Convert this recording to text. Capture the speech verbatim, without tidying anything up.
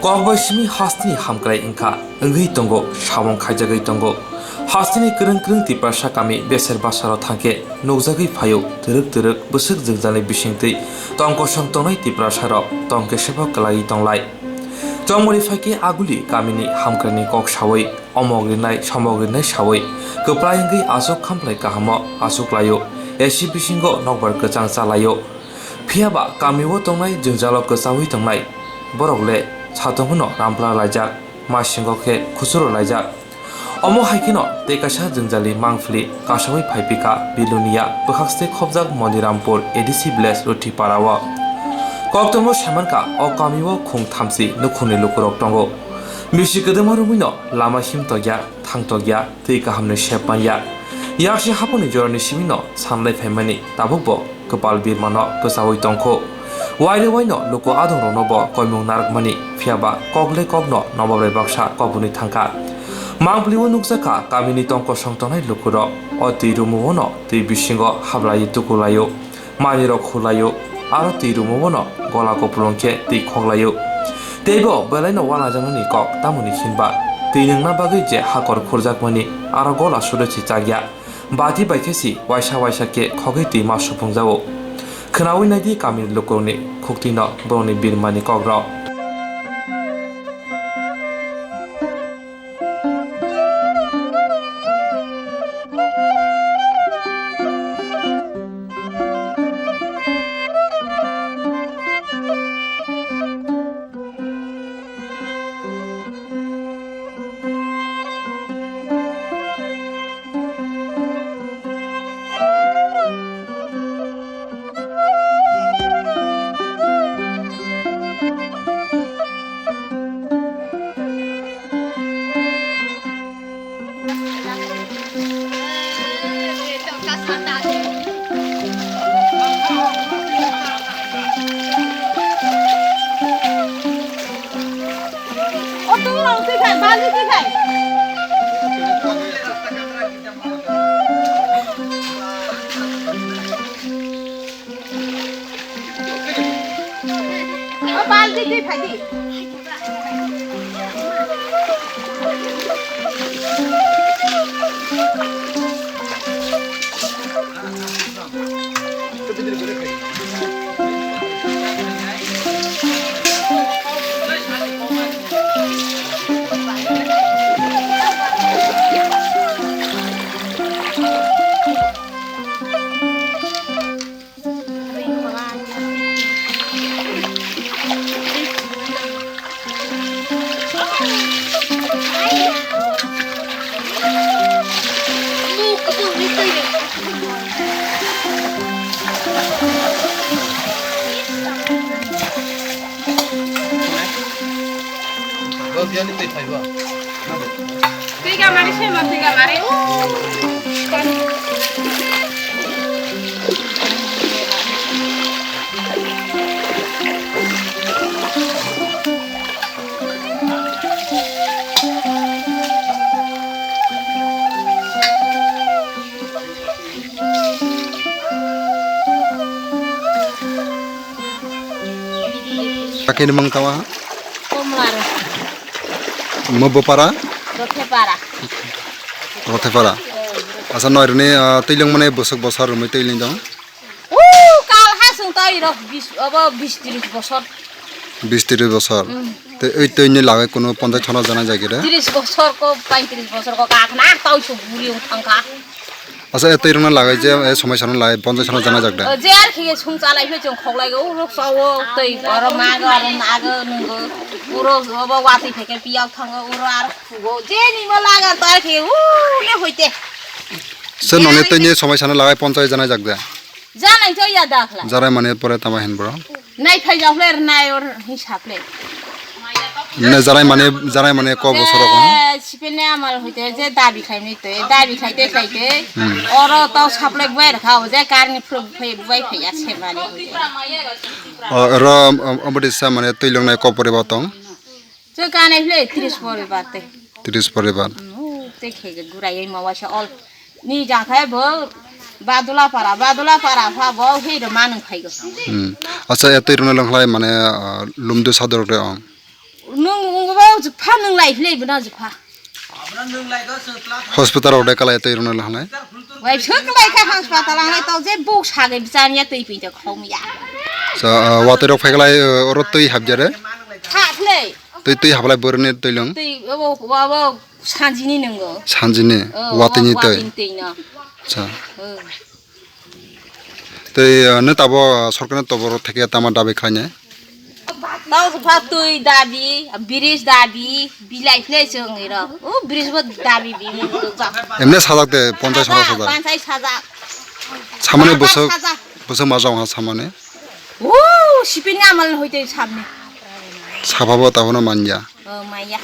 Kokbai simi hasteni hamkrai wngkha, wngwi tongo, samung khaijagwi tongo. Hasteni kwrwng kwrwng Tiprasa kami beser basaro thangkhe nukjagwi phaio, twrwk twrwk bwswk jwngjalni bisingtwi tong kosong tongnai Tiprasarok tong kesebo kwlaiwi tonglai. Chongmani phaikhe aguli kamini hamkraini kok sawi, omok rinai, somok rinai sawi, kwplai wngwi aswk khamplai kahamo achuklaio, A C bisingo nokbar kwchang chalaio. Phiyaba kamio tongnai jwngjalo kwchaui tongnai borok le satongno rampla laijak, masingo khe khusuro laijak. Omo hai kheno tei kaisa jwngjali mangpili kasaui phaipikha Bilonia bwkhakste khobjak Monirampur A D C village Ruthiparao. Koktwmao saimankha o kamio khung thamchi nukhungni lukurok tongo. Bisi kwdwma romwino lama himtokya, thangtokya, twi kahamni sep manya. Yaksi haponi jorani simino sanlai phaimani tabukbo kwpal birmano kwchaui tongkho. Waire waino luku adongrokno bo koimung narwkmani, phiyaba kok le kokno nobobrai baksa koboni thangkha. Mangpili o nukjakha kamini tong kosong tongnai lukurok o twi rumuono twi bisingo hablaiwi tukulaio. Manwirok khulaio, aro twi rumuono gola kupulung khe twi khoklaio. Teibo belaino uanajaknani kok tamoni hinba twi nwngna bagwi je hakor khurjakmani aro gola sudo si chakya. Bati bai khe si waisa waisa khe khogwi twi ma supungjao. Khwnaui naidi kamini lukurokni khuktwino borokni birmani kokrok. O balti twi phai di. Twi gamari sema, twi gamari. Kakini mang tawa? Komlar. Mo bopara? Rothepara. Rothepara. Asa noi rwni, ah, twilang mane bosok bosor rwmwi twilang dong? Uu, kal ha sung twi rok bis, obo bis tris bosor. Bis tris bosor. Mm. Te oi twi ni lagai kuno ponjai chana jana jai gede? Tris bosor ko, paitris bosor ko kakna tau su buri ung thangka. Asa e twi rwna lagai je, e somai sana lagai ponjai chana jana jak da? O je ar khe sung chalai phe chung khoklai go, uro sawo twi oro mago, oro nago nungo. Uro obo watwi phe khe piyok thango, uro ar khugo. Je ni mo laga to ar khe u ne hoite. Se noni twi ni somai sana lagai ponjai jana jak da? Janai to ya dakhla. Jarai mane pore tama hin bro. Nai phai jak le nai or hisab le. Ne jarai mane, jarai mane ko bosoro ko? Eh, sipene amal hoite je dabi khai mi te, dabi khai te khai te. Hmm. Oro to saplai bai rakha o je kar ni phru phai bai phai ya se mane hoite. O ro, um, um, obodi sa mane twi long nai ko pore ba tong? Chwng kanai phle tris poribar te. Tris poribar. Hmm, o te khe gurai ma waisa ol. Ni jakhai bo Badula para, Badula para pha bo hei ro manung phaigo. Hmm. Acha, e twi rwna lwng khlai mane, ah, lumdu sador de ong. Nung Jupha nung lai phlai bwna jupha. Hospital rok de kalai twi rwna lahanai. Wai suk lai kha hospital ang lai to je buk sagai bichan ya twi pin to khom ya. Sa, ah, watwi rok phaiklai, ah, oro twi habjare. Tha phlai. Twi, twi hablai boroni twi lung. Twi, o, o, o, sanjini nungo. Sanjini, o, watini o, twi. Watini twi no. Sa. O. Tei, ah, neta bo, ah, sorkarni toboro theke tama dabi khlainai? Tau pha twi dabi, bridge dabi, bilai phlai chwng iro. O bridge bo dabi bi mung tong jak. Emne sajak de ponchai sora sajak. Ponchai sajak. Samani sajak, bwswk, sajak. Bwswk ma jong ha samani. O sipini amal hoite samni. Sapa bo tabono manya. O manya.